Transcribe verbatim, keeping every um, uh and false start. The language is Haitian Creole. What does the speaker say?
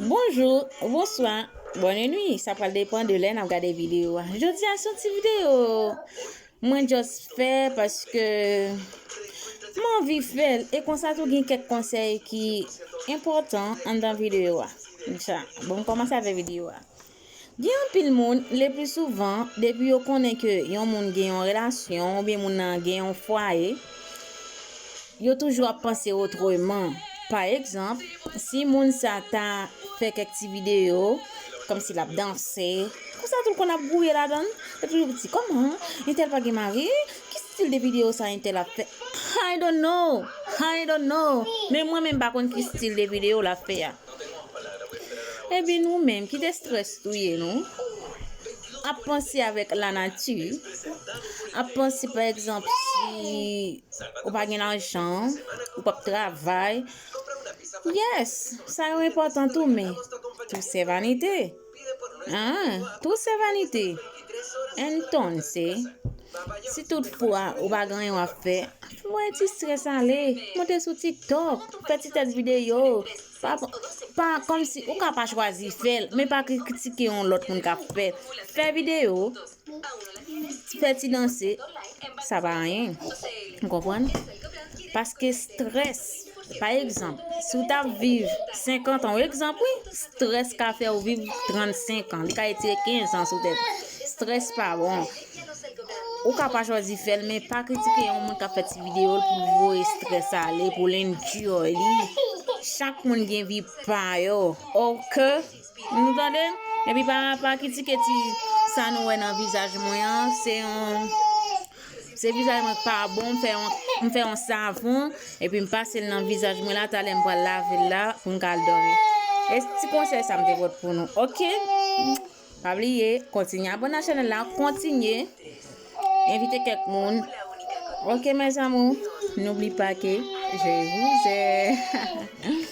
Bonjou, bonswa, bòn nwi. Sa pral depann de lè n ap gade videyo a. Jodi a se yon ti videyo mwen just fè paske m anvi fè l e konsa tou gen kèk konsèy ki enpòtan anndan videyo a. Sa, bon, m kòmanse avèk videyo a. Gen anpil moun, le pli souvan, depi yo konnen ke yon moun gen yon relasyon oubyen moun nan gen yon fwaye, yo toujou ap panse otreman. Pa egzanp, si moun sa ta fè kèk ti videyo, kòmsi l ap danse, konsa tou l konn ap gouye ladan l, epi yo di, "Kòman? Entèl pa gen mari? Ki stil de videyo sa entèl ap fè?" I don't know. I don't know. Men mwen menm pa konn ki stil de videyo l ap fè a. Ebyen nou menm, kite strès touye nou. Ap panse avèk lanati. Ap panse, pa egzanp, si ou pa gen lajan, ou p ap travay. Yes, sa yo enpòtan tou, men tout se vanite. Ah, tout se vanite. Entonces, si toutfwa ou pa gen anyen w ap fè, voye ti strès ale, monte sou TikTok, fè ti tèt videyo. Pa, pa kòmsi ou ka pa chwazi fè l, men pa kritike yon lòt moun k ap fè. Fè videyo, fè ti danse, sa pa anyen. Ou konprann? Paske strès, pa egzanp, si w t ap viv senkant an, yon egzanp, wi, strès ka fè w viv trannsenk an, li ka etire kenz an sou tèt ou. Strès pa bon. Ou ka pa chwazi fè l, men pa kritike yon moun k ap fè ti videyo l pou l voye strès ale, pou l enjoy li. Chak moun gen vi pa yo. Oke? Nou tande? Epi pa, pa kritike ti sa nou wè nan vizaj mwen an. Se yon, se vizaj mwen k pa bon. M fè yon, m fè yon savon. Epi m pase l nan vizaj mwen la. Talè m pral lave l la pou m ka al dòmi. E ti konsèy sa m te pot pou nou. Oke? Pa bliye, kontinye abòne a chanèl la. Kontinye envite kèk moun. Oke, mes amours, n'oublie pas que je vous aime.